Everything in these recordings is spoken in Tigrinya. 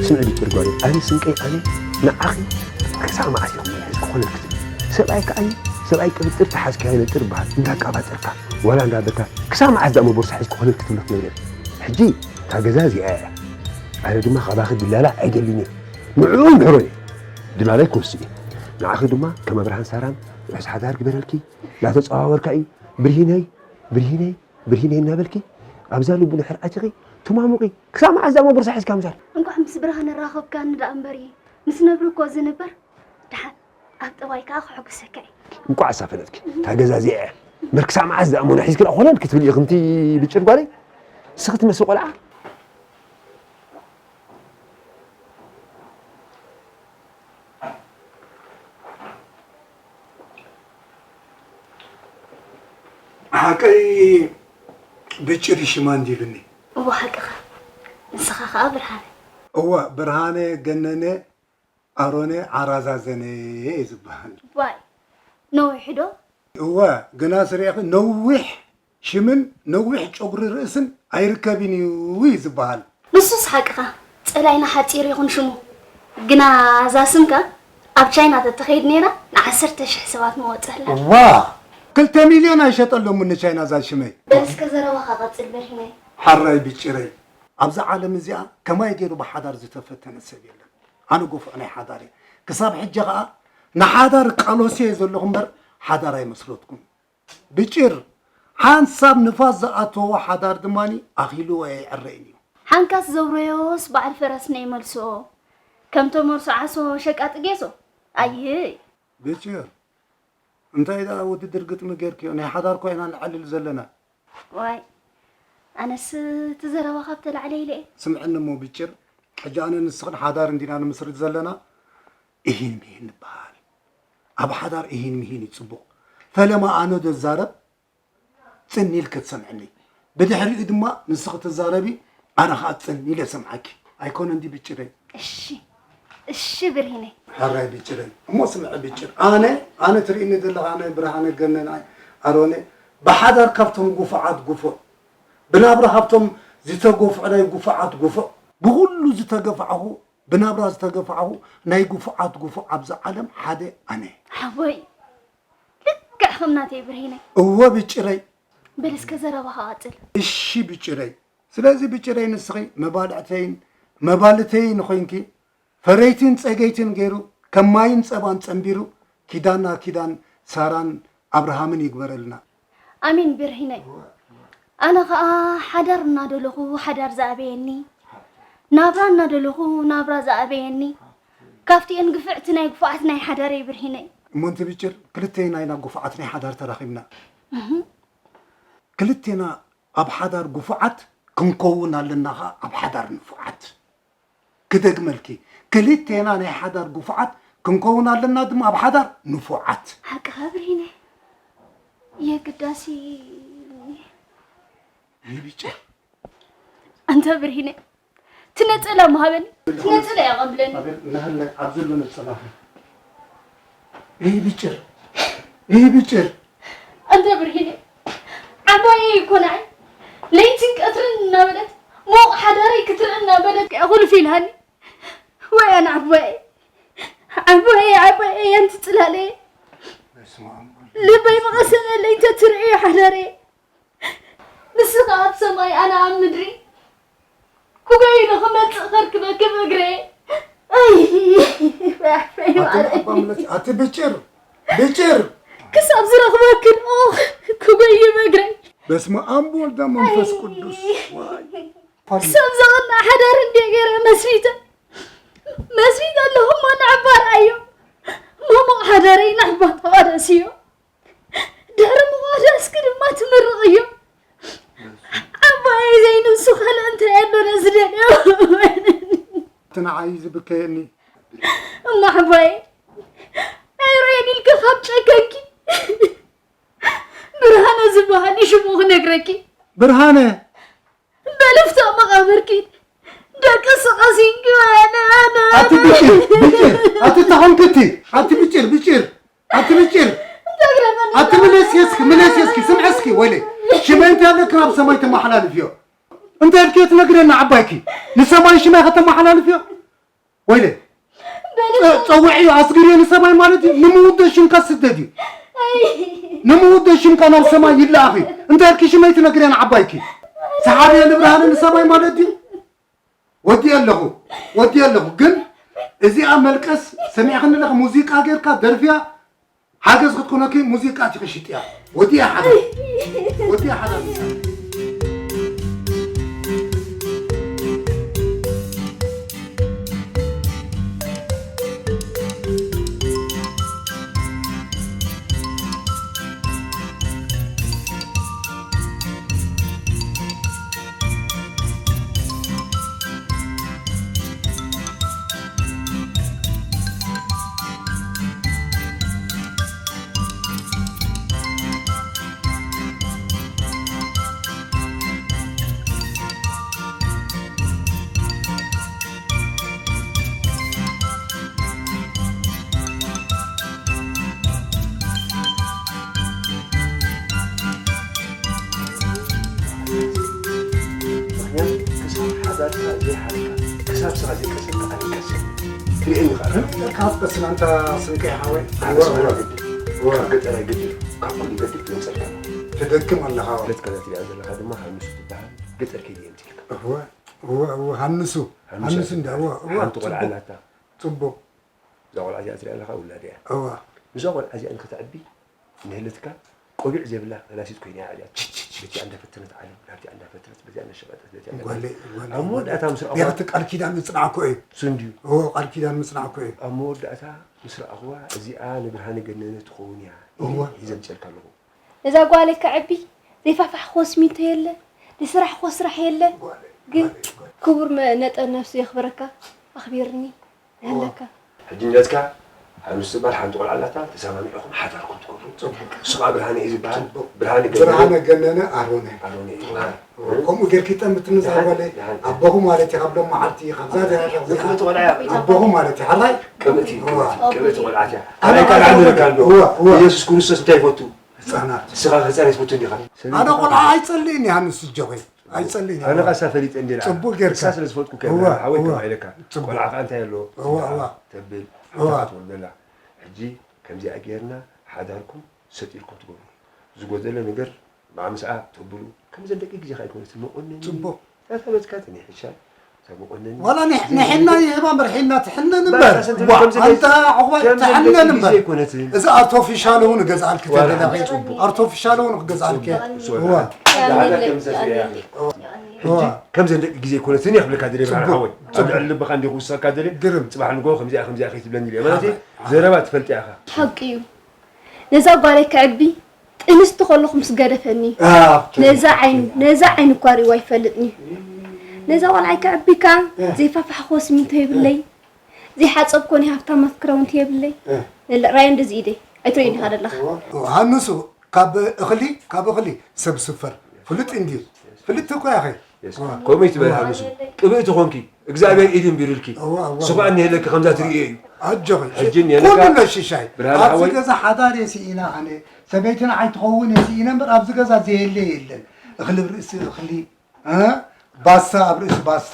ስምዒ ብጭር ጓለይ፣ ኣነ ስንቀይ ኣነ ንዓኺ ክሳብ መዓስ ኢኹም መርሓ ሒዝኪ ኮነ ክትብል? ሰብኣይ ከኣ እዩ፣ ሰብኣይ ቅብጥር ተሓዝካዮ ነጥር ይበሃል፣ እንዳቀባጠርካ ዋላ እንዳበልካ ክሳብ መዓስ ደኣ እሞ ቦርሳ ሒዝኪ ኮነ ክትብሎ ትነብሪ? ሕጂ እታ ገዛ እዚኣ እያ። ኣነ ድማ ካባኺ ድላላ ኣይደልን እየ። ንዕኡ ምሕሮ እየ። ድላላይ ክወስድ እየ። ንዓኺ ድማ ከም ኣብርሃን ሳራን ርሑስ ሓዳር ግበረልኪ። እንዳተጸዋወርካ እዩ። ብርሂነይ፣ ብርሂነይ፣ ብርሂነይ እናበልኪ ኣብዛ ልቡ ድሕር ኣቲኺ ትማሙቂ። ክሳብ መዓስ ደኣ እሞ ቦርሳ ሒዝካ ምሳር? እንኳዕ ምስ ብርሃነ ራኸብካኒ ደኣ እምበር፣ ምስ ነብሪ እኮ ዝንበር ደሓን፣ ኣብ ጠባይ ከኣ ከሐጉሰካ እዩ። እንቋዕ ኣሳፈለጥኪ። እታ ገዛ እዚኣ እያ። እምበር ክሳብ መዓስ ደኣ እሞ ንሒዝኪ ደኣ ኮነ ክትብሊ ኢኺ፣ ከምቲ ብጭር ጓለይ? ንስኺ ትመስሊ ቆልዓ። ሓቀይ ብጭር ሽማ እንዲሉኒ። እወ፣ ሓቅኻ። ንስኻ ኸኣ ብርሃነ። እወ፣ ብርሃነ ገነነ ኣሮነ ዓራዛዘነ እየ ዝበሃል። ዋይ፣ ነዊሑ ዶ? እወ፣ ግና ስሪዕኺ ነዊሕ ሽምን ነዊሕ ጨጉሪ ርእስን ኣይርከብን እዩ እዩ ዝበሃል። ንሱስ ሓቅኻ፣ ጸላኢና ሓጺር ይኹን ሽሙ። ግና እዛ ስምካ ኣብ ቻይና ተተኸይድ ነይራ፣ ንዓሰርተ ሽሕ ሰባት መወጸላ። እዋ! ክልተ ሚልዮን ኣይሸጠሎምን ንቻይና እዛ ሽመይ። በል እስከ ዘረባኻ ቀጽል በርሂነይ። ሓራይ ብጭረይ፣ ኣብዛ ዓለም እዚኣ ከማይ ገይሩ ብሓዳር ዝተፈተነ ሰብ የለን። ኣነ ጎፍዕ ናይ ሓዳር እየ። ክሳብ ሕጂ ኸኣ ንሓዳር እቃለሶ እየ ዘለኹ እምበር ሓዳር ኣይመስረትኩን። ብጭር፣ ሓንሳብ ንፋስ ዝኣተዎ ሓዳር ድማኒ ኣኺልዎ ኣይዕረይን እዩ። ሓንካስ ዘውረዮስ በዓል ፈረስ ናይ መልሶ፣ ከምቶም መርሶ ዓሶ ሸቃጢ ጌሶ። ኣይይ። ብጭር፣ እንታይ ደኣ ውድድር ግጥሚ ጌርክዮ? ናይ ሓዳር እኮ ኢና ነዕልል ዘለና። ዋይ፣ ኣነስ እቲ ዘረባ ካብ ተላዕለ ኢለ እየ። ስምዕኒ እሞ ብጭር፣ ሕጂ ኣነ ንስኽን ሓዳር እንዲና ንምስርት ዘለና። እሂን ምሂን ንበሃል። ኣብ ሓዳር እሂን ምሂን እዩ ጽቡቕ። ፈለማ ኣነ ዶ እዛረብ፣ ጽን ኢልኪ ትሰምዕኒ። ብድሕሪኡ ድማ ንስኺ ትዛረቢ፣ ኣነ ኸኣ ጽን ኢለ እሰምዓኪ። ኣይኮነን ድዩ ብጭረይ? እሺ፣ እሺ ብርሂነይ። ሕራይ ብጭረይ። እሞ ስምዒ ብጭር። ኣነ፣ ኣነ ትርእይኒ ዘለኻ፣ ኣነ ብርሃነ ገነን ኣሮነ፣ ብሓዳር ካብቶም ጉፉዓት ጉፉዕ፣ ብናብራ ካብቶም ዝተጎፍዑ ናይ ጉፉዓት ጉፉዕ፣ ብኹሉ ዝተገፋዕኹ፣ ብናብራ ዝተገፋዕኹ ናይ ጉፉዓት ጉፉዕ ኣብዛ ዓለም ሓደ ኣነ። ሓወይ፣ ልክዕ ከም ናተይ ብርሂነይ። እወ ብጭረይ። በል እስከ ዘረባኻ ቀጽል። እሺ ብጭረይ። ስለዚ ብጭረይ ንስኺ መባልዕተይን መባልተይን ኮይንኪ፣ ፈረይትን ጸገይትን ገይሩ፣ ከም ማይን ጸባን ጸንቢሩ፣ ኪዳና ኪዳን ሳራን ኣብርሃምን ይግበረልና። ኣሜን ብርሂነይ። ኣነ ኸኣ ሓዳር እናደለኹ ሓዳር ዝኣበየኒ፣ ናብራ እናደለኹ ናብራ ዝኣበየኒ፣ ካብቲኤን ግፍዕቲ ናይ ግፉዓት ናይ ሓዳረይ ብርሂነይ። እሞ እንቲ ብጭር፣ ክልቴና ኢና ግፉዓት ናይ ሓዳር ተራኺብና። እህ። ክልቴና ኣብ ሓዳር ግፉዓት ክንከውን ኣለና ኸኣ ኣብ ሓዳር ንፉዓት። ክደግመልኪ፣ ክልቴና ናይ ሓዳር ግፉዓት ክንከውን ኣለና ድማ ኣብ ሓዳር ንፉዓት። ሓቅኻ ብርሂነ። የግዳሲ። ይብጨ። ኣንታ ብርሂነ፣ ትነጸላ ምሃበኒ፣ ትነጸላ እያ ቀብለኒ። ኣቤል፣ እናሃለ ኣብ ዘሎ ነጸላ። ይብጭር፣ ይብጭር። ኣንታ ብርሂነ፣ ዓባየይ እኮ ንዓይ ለይትን ቀትርን እናበለት፣ ሞቕ ሓዳረይ ክትርኢ እናበለት እያ ኩልፍ ኢልሃኒ። ወይ ኣነ ዓባየይ፣ ዓባየይ፣ ዓባየይ፣ ኣንቲ ጽላለየ። በስመ ኣብ ወልድ ልበይ መቐሰነለይ እንተ ትርእዮ ሓዳረየ። ንስኻ ኣብ ሰማይ፣ ኣነ ኣብ ምድሪ። ክጎይይ ኢሉ ክመጽእ ከርክበኪ ብእግረይ። ኣይ፣ ኣሕፈይ ኣቲ ማረይ። ኣባ ምለስ፣ ኣቲ ብጭር፣ ብጭር። ክሳብ ዝረኽበኪ ደኣ ክጎይይ ብእግረይ። በስመ ኣብ ወወልድ ወመንፈስ ኣይ። ቅዱስ። ዋይ። ክሳብ ዘቐንዕ ሓዳር እንድየ ገይረ መስሪተ። መስሪተ ኣለኹ እሞ ንዕባ ረኣዮ። ሞሞቕ ሓዳረይ ንዕባ ተቓደስዮ። ድሕሪ ምቕዳስኪ ድማ ትምርቕዮ። ዓባየይ ዘይንሱ ካልእ እንታይ ኣሎ ነዚ ደልዮ? እቲ ንዓይ ዝብከየኒ። እሞ ዓባየይ፣ ኣይርእዮን ኢልኪ ካብ ጨከንኪ፣ ብርሃነ ዝበሃል እዩ ሽሙ ክነግረኪ። ብርሃነ? በል ፍታእ መቓብር ኪድ። ደቂ ስቐሲ እንግባለ ኣነ ኣነ ኣቲ ብጭር፣ ብጭር፣ ኣቲ ተኸንክቲ፣ ኣቲ ብጭር፣ ብጭር፣ ኣቲ ብጭር። ኣቲ ምለስ የስኪ፣ ምለስ የስኪ፣ ስምዐ እስኪ፣ ወይለይ። ሽመይ እንታይ ኣለኪ ናብ ሰማይ ተመሓላልፍዮ? እንታይ ኢልኪ ትነግረና ዓባይኪ? ንሰማይ ሽመይ ከተመሓላልፍዮ? ወይለ፣ ጸ-፣ ጸውዕዮ፣ ኣስግርዮ ንሰማይ ማለት እዩ። ንምውደድ ሽምካ ስደድ እዩ። ንምውደድ ሽምካ ናብ ሰማይ ይለኣኽ እዩ። እንታይ ኢልኪ ሽመይ ትነግርያ ንዓባይኪ? ሰሓብዮ ንብርሃነ ንሰማይ ማለት እዩ። ወዲ ኣለኹ፣ ወዲ ኣለኹ። ግን እዚኣ መልቀስ ሰሚዕክኒ ኣለኺ፣ ሙዚቃ ጌርካ ደርፍያ ሓገዝ ክትኮነኪ ሙዚቃ ትኽሽጥያ። ወዲ ሓዳር፣ ወዲ ሓዳር። ምኽንያቱ ክሳብ ሓዳርካ ዘይሓልካ፣ ክሳብ ስኻ ዘይቀሰልካ ኣይትቀስን። ትርእየኒ ኢኻ። ካብ ቀስና እንታ ስንቀይ ሓወይ። ኣነ ስምና ግዲ። እወ። ካብ ገጠር ኣይግድን። ካብ ኩሉ ገድል ትመጸልካ። ትደክም ኣለኻ። ገጽካ እዛ ትሪኣ ዘለኻ ድማ ሃንሱ ትበሃል። ገጠር ከይደ እየ ምጽልካ። እወ፣ እወ፣ እወ፣ ሃንሱ። ሃንሱ ሃንሱ እንዳ፣ እወ፣ እወ፣ ሓንቲ ቆልዓ ጽቡቕ። ኣላታ። ጽቡቕ። እዛ ቆልዓ እዚኣ ትሪኣ ኣለኻ ውላድ እያ። እዋ። ምስዛ ቆልዓ እዚኣ ንክትዕቢ ንህልትካ ቆቢዕ ዘይብላ ፈላሲት ኮይና እያ ዕልያ። ችች፣ ችች፣ በቲኣ እንዳፈተነት ዓለም፣ ናብቲኣ እንዳፈተነት፣ በቲኣ እንዳሸቐጠት፣ በቲኣ እንዳፈተነት። ጓለይ፣ ጓለይ፣ ኣብ መወዳእታ ምስ ረኣኹዋ ቢያቲ ቃል ኪዳን ምጽናዕኮ እዩ። እሱ እንድዩ። እዎ፣ ቃል ኪዳን ምጽናዕኮ እዩ። ኣብ መወዳእታ ምስ ረኣኹዋ እዚኣ ንብርሃነ ገነነ ትኸውን እያ። እዋ። ሒዘ ምጸልካ ኣለኹ። እዛ ጓለይ ከዕቢ ዘይፋፋሕኮ ስሚንቶ የለ፣ ዝስራሕኮ ስራሕ የለ። ጓለይ፣ ግን ጓለይ፣ ጓለይ። ክቡር መ-፣ ነጠ ነፍሱ የኽብረካ፣ ኣኽቢርኒ። ኣለካ። ሕጂ ንገጽካ፣ ሃንሱ ትበሃል ሓንቲ ቆልዓ ኣላታ፣ ተሰማሚዕኹም ሓዳርኩም ትገብሩ። ጽቡቕ። ንሱ ከኣ ብርሃነ እዩ ዝበሃል። ጽቡቕ። ብርሃነ ገነነ። ብርሃነ ገነነ ኣሮነ። ኣሮነ እዩ ዝበሃል። እዋ። ከምኡ ጌርኪ ጠምትኒ ደሓን፣ ዛጓለይ፣ ደሓን። ኣቦኹ ማለት እዩ፣ ካብ ሎም መዓልቲ፣ ካብዛ ደረጃ እዚኣ። ቅብእቲ ቆልዓ እያ። ኣቦኹ ማለት እዩ፣ ሓራይ? ቅብእቲ፣ እዋ። ቅብእቲ፣ ቅብእቲ ቆልዓ እያ። ኣነ ኣባይ ካልኣ ኣባይ ንረካ ኣሎ። እዋ፣ እዋ። ኢየሱስ ክርስቶስ እንታይ ይፈቱ? ህጻናት። ንስኻ ህጻን ትፈቱ እንዲኻ? ኣነ ቆልዓ ኣይጸልእን እየ፣ ሃንሱ ጀኾይ። ኣይጸልእን እየ። ኣነ ቃሳ ፈሊጠ እንዴ ኢላ። ጽቡቅ ጌርካ። ንሳ ስለ ዝፈልጥኩ ከ እዋ፣ ሓወይ እዋ። ከም ኣይለካ። ጽቡቅ። ቆልዓ ከኣ እንታይ ኣለዎ? እዋ፣ እዋ። ተብል፣ እዋ። እንታይ ትወልደላ? ሕጂ ከምዚኣ ጌርና ሓዳርኩም ሰጢርኩም ትገብሩ። ዝጎደለ ነገር ብኣምስኣ ተብሉ። ከምዘን ደቂ ግዜኻ ኣይኮነትን መቆነኒ። ጽቡቅ። እታ ተበጽካ ትንሕሻ። እታ መቆነኒ። ዋላ ንሕ-፣ ንሕና ይህባ እምበር ሒና ትሕነን እምበር። ባእታ ሰንተን ዋ፣ ከምዚ ኣንታ ደቂ-፣ ዕቑባ ከምዚ ትሕነን ደቂ እምበር። ግዜ ኣይኮነትን። እዚ ኣርቶፊሻል እውን እገዝኣልኪ ዋላ ተደላኺ። ሓንቲ ጽቡቅ። ኣርቶፊሻል እውን ክገዝኣልኪ። ጽቡቅ። እዋ። ዝሓዛ ከምዚ እያ። ሕጂ እዋ። ከምዘን ደቂ ግዜ ኣይኮነትን እየ ክብለካ ደልየ ብርሃን ጽቡቅ። ሓወይ። ኣብ ጽቡቅ። ልዕሊ ልብኻ እንዲኹ ክውስኸካ ደልየ። ግርም። ጽባሕ ንግሆ ከምዚኣ ከምዚኣ ከይትብለኒ ኢለ። ማለት ሓራይ፣ ሓራይ። ዘረባ ትፈልጥ ኢኻ። ሓቂ እዩ። ነዛ ጓለይ ከዕቢ ጥንስቲ ከለኹ ምስ ገደፈኒ፣ ኣፍ፣ ነዛ ዓይኑ፣ ነዛ ዓይኑ እኳ ርእይዋ ኣይፈልጥን እዩ። ነዛ ቆልዓይ ከዕቢ ከኣ እ። ዘይፋፋሕክዎ ስሚንቶ የብለይ፣ ዘይሓጸብክዎ ናይ ሃብታማት ክዳውንቲ የብለይ። እ። ነለ-፣ ራእዮ እንደዚ ኢደይ። ኣይትርእይን ኢኻ ደለኻ። እዋ። ሃንሱ፣ ካብ እኽሊ፣ ካብ እኽሊ ሰብ ስፈር። ፍሉጥ እንድዩ። ፍልጥቲ እኮ ኢኺ። የስ። እዋ። ከምኡ እዩ ትበል እዋ። ሃንሱ። ቅብእቲ ኾንኪ፣ እግዚኣብሔር ኢዱ እንቢሩልኪ። እዋ፣ እዋ፣ ስኻ እዋ። እኒሄለኪ ከምዛ ትርእዮ እዩ። ኣጆኺ። ሕጂ እኒሄለካ ኩሉ ነሽሻይ። ብርሃን ኣብዚ ሓወይ። ገዛ ሓዳር እየ ስኢነ ኣነ። ሰበይትን ዓይትኸውን እየ ስኢነ እምበር ኣብዚ ገዛ ዘየለ የለን። እኽሊ ኣብ ርእሲ እኽሊ፣ እ? ባሳ ኣብ ርእሲ ባሳ፣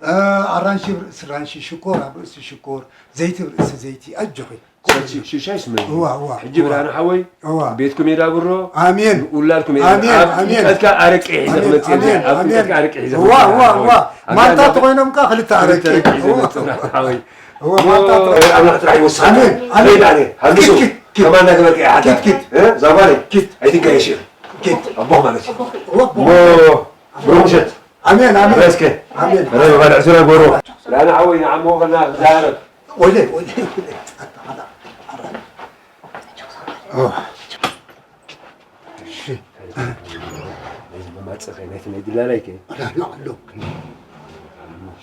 እ፣ ኣራንሺ ኣብ ርእሲ ኣራንሺ፣ ሽኮር ኣብ ርእሲ ሽኮር፣ ዘይቲ ኣብ ርእሲ ዘይቲ። ኣጆኺ። ሰቲ ሽሻይ ስመይ። እዋ፣ እዋ፣ ሕጂ እዋ። ብርሃነ ሓወይ፣ እዋ። ቤትኩም የዳብሮ፣ ኣሜን። ውላድኩም የዳብሮ። ኣሜን፣ ኣብ ኣሜን። ጥምቀትካ ኣረቂ ሒዘ ኣሜን፣ ክመጽእ ኣሜን፣ እየ። ኣብ ኣሜን። ጥምቀትካ ኣረቂ ሒዘ እዋ፣ ክመጽእ እየ፣ እዋ፣ ብርሃነ እዋ። ሓወይ። ኣብ ማንታ ገና ተኾይኖም ከኣ ክልተ ክልተ ኣረቂ። ኣረቂ ሒዘ እዋ። መጽእ፣ ብርሃነ ሓወይ። እዋ፣ ሞ፣ ማንታ ተኾይኖም። ኣምላኽ ጥራሕ ይወስኸና። ኣሜን፣ ኣሜን። ከይድ ኣነ፣ ሃንሱ፣ ኪድ፣ ኪድ፣ ኪድ። ከማን እናገበርካ ኢኻ። ኪድ፣ ኪድ። እ፣ ዛጓለይ፣ ኪድ። ኣይትጋየሽ ኢኻ። ኪድ። ኣቦኽ ማለት እዩ። እዋ፣ እዋ። ሞ፣ ብሩኽ ምሸት። ኣሜን፣ ኣሜን። ተመስገን። ኣሜን። ረቢ ባልዕ ስረ ጎሮ። ላና ሓወይ ንዓሞ ከና ዛረብ። ወይለ፣ ወይለ፣ ወይለ። ኣታ፣ ኣታ፣ ኣታ። ኦ። እሺ። እዚ መማጽኸ ናይቲ ናይ ድላላይከ? ላና ኣሎ።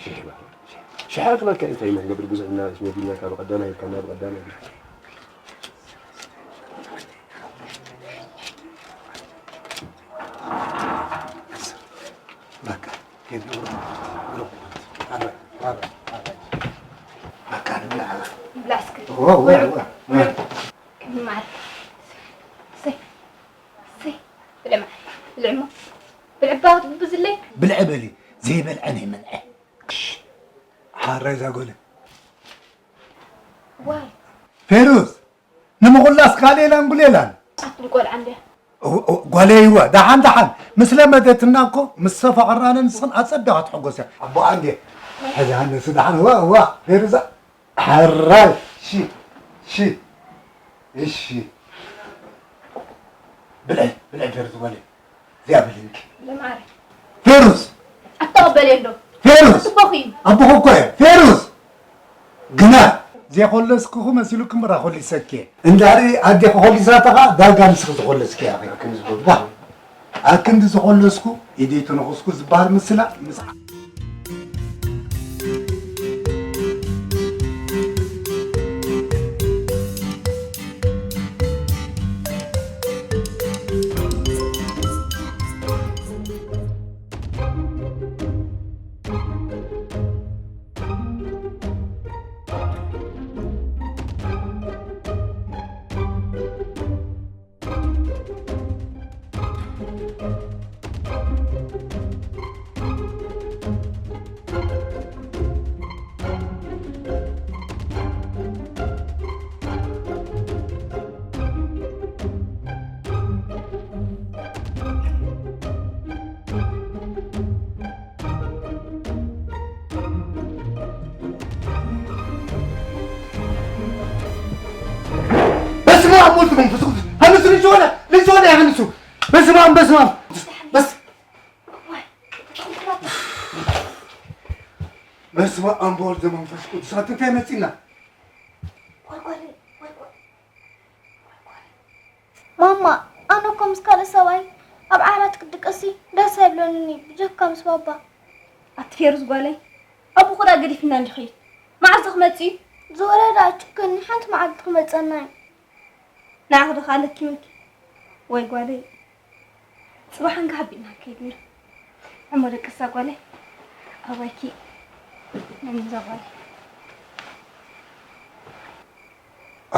ሽሕ፣ ሽሕ ክበልካ እንታይ ኢና ንገብር? ብዙሕ ኢና ሽመግልና ካብ ቀዳማይ ኢልካ ናብ ቀዳማይ። በቃ፣ ኬፍ ይብሮ። ይብሮ። ኣረ፣ ኣረ፣ ኣረ። በቃ፣ ንብላዕ። ንብላዕ እስከ። ዋ፣ ዋ፣ ዋ። ቅድሚ መዓር። እሰይ፣ እሰይ፣ እሰይ። ብልዕ መዓር። ብልዕ እሞ። ብልዕ እባ ክትብዝለይ። ብልዕ በሊ፣ ዘይበልዐ ነይመንዐ። ክሽ። ሓራይ ዛጎለ። ዋይ ፌሩዝ ንምኹላስ ካልኤላን ጉሌላን ኣቱም ቆልዓ እንድያ ጓለይወ ደሓን ደሓን ምስ ለመደትና እኮ ምስ ሰፋቕራነ ንስኽን ኣጸቢቓ ትሕጎስ እያ ኣቦኣ እንድየ ሕዚ ሃንሱ ደሓን እዋ እዋ ፌሩዛ ሕራይ ሺ ሺ እሺ ብልዒ ብልዒ ፌሩዝ ጓለይ እዚኣ በልንኪ ለማረ ፌሩዝ ኣተቐበልዮ እንዶ ፌሩዝ ጽቡቕ እዩ ኣቦኹ እኮ እየ ፌሩዝ ግና ዘይኮለስኩኹ መሲሉኪ እምበር ኣኾሊሰኪ እየ እንዳሪ ኣዴኺ ኾሊሳታ ኸዓ ዳርጋ ንስኺ ዝኾለስኪ ኢኺ ኣክንዲ ዝኾለስኩ ኢደይ ተነኹስኩ ዝበሃል ምስላ ምስ በስመ አብ ወልድ መንፈስ ቅዱስ ሃንሱ ልጅ ሆነ ልጅ ሆነ ሃንሱ በስመ አብ በስመ አብ በስ በስመ አብ ወልድ መንፈስ ቅዱስ ኣንተ እንታይ መጺና ማማ ኣነ እኮ ምስ ካልእ ሰብኣይ ኣብ ዓራት ክድቅሲ ደስ ኣይብለንን እዩ ብጀካ ምስ ባባ ኣቲ ፌሩዝ ጓለይ ኣቡኹ ዳ ገዲፍና እንዲ ኸይድ መዓዝ ዶ ክመጽእ እዩ ዝወረዳ ችክን ሓንቲ መዓልቲ ክመጸና እዩ ንዓኺ ዶ ከኣ ለኪምኪ ወይ ጓለይ ጽባሕ እንካ ሓቢእና ከይድ ነይሩ እሞ ደቅሳ ጓለይ ኣባይኪ ነምዛ ጓለይ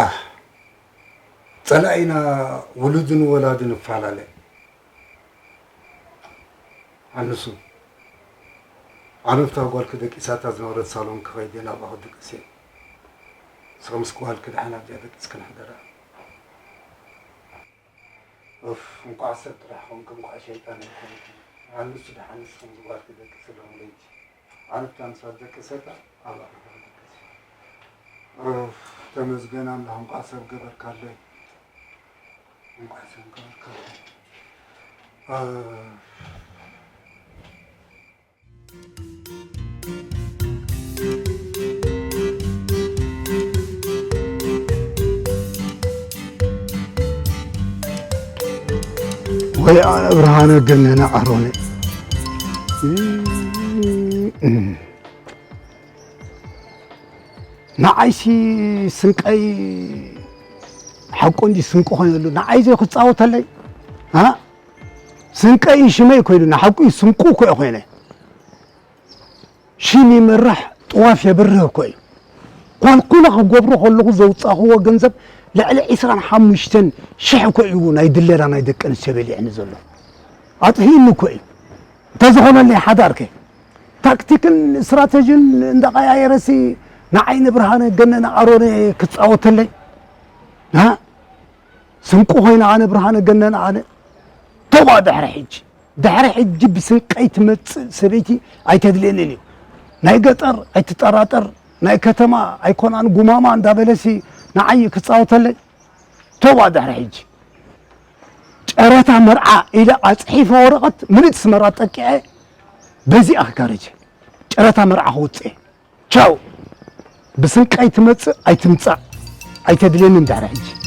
ኣህ ጸላኢና ውሉድን ወላድን እፈላለ ኣንሱ ኣነብታ ጓልኪ ደቂሳታ ዝነበረት ሳሎን ክኸይድ እየ ናብኣ ክድቅስ እየ ንስኺ ምስ ጓልኪ ደሓን ኣብዚኣ ደቂስክን ሕደራ ኡፍ እንቋዕ ሰብ ጥራሕ ኾንኪ እንቋዕ ሸይጣን ኣይኮንክን ኣንሱ ደሓን ንስኺ ምስ ጓልኪ ደቂስሎም ለይቲ ኣነብታ ምሳት ደቂሰታ ኣብኣ ክደቅስ እየ ኡፍ ተመስገን ኣምላኽ እንቋዕ ሰብ ገበርካለይ እንኳን ሰምከልከል ወይ ኣነ ብርሃነ ገነነ ኣሮነ ንዓይሲ ስንቀይ ሓቁ እንዲ ስንቁ ኮይነሉ ንዓይ ዘይ ክፃወተለይ ስንቀይ ሽመይ ኮይኑ ንሓቁ ስንቁ እኮ ኮይነ ሽም ይምራሕ ጥዋፍ የብርህ እኮ እዩ ኮልኩለ ክገብሮ ከለኹ ዘውፃእኽዎ ገንዘብ ልዕሊ ዕስራን ሓሙሽተን ሽሕ እኮ እዩ ናይ ድለላ ናይ ደቂ ኣንስትዮ በሊዕኒ ዘሎ ኣጥፊእኒ እኮ እዩ እንተዝኾነለይ ሓዳርከ ታክቲክን ስትራተጂን እንዳቀያየረሲ ንዓይ ንብርሃነ ገነነ ኣሮነ ክፃወተለይ ስንቁ ኮይነ ኣነ ብርሃነ ገነነ ኣነ ቶባ ድሕሪ ሕጂ ድሕሪ ሕጂ ብስንቀይ ትመፅእ ሰበይቲ ኣይተድልየንን እዩ ናይ ገጠር ኣይትጠራጠር ናይ ከተማ ኣይኮናን ጉማማ እንዳበለሲ ንዓይ ክፃወተለይ ቶባ ድሕሪ ሕጂ ጨረታ መርዓ ኢለ ኣፅሒፈ ወረቐት ምልእቲ ስመራ ጠቂዐ በዚኣ ክጋረጀ ጨረታ መርዓ ክውፅእ ቻው ብስንቀይ ትመፅእ ኣይትምፃእ ኣይተድልየንን ድሕሪ ሕጂ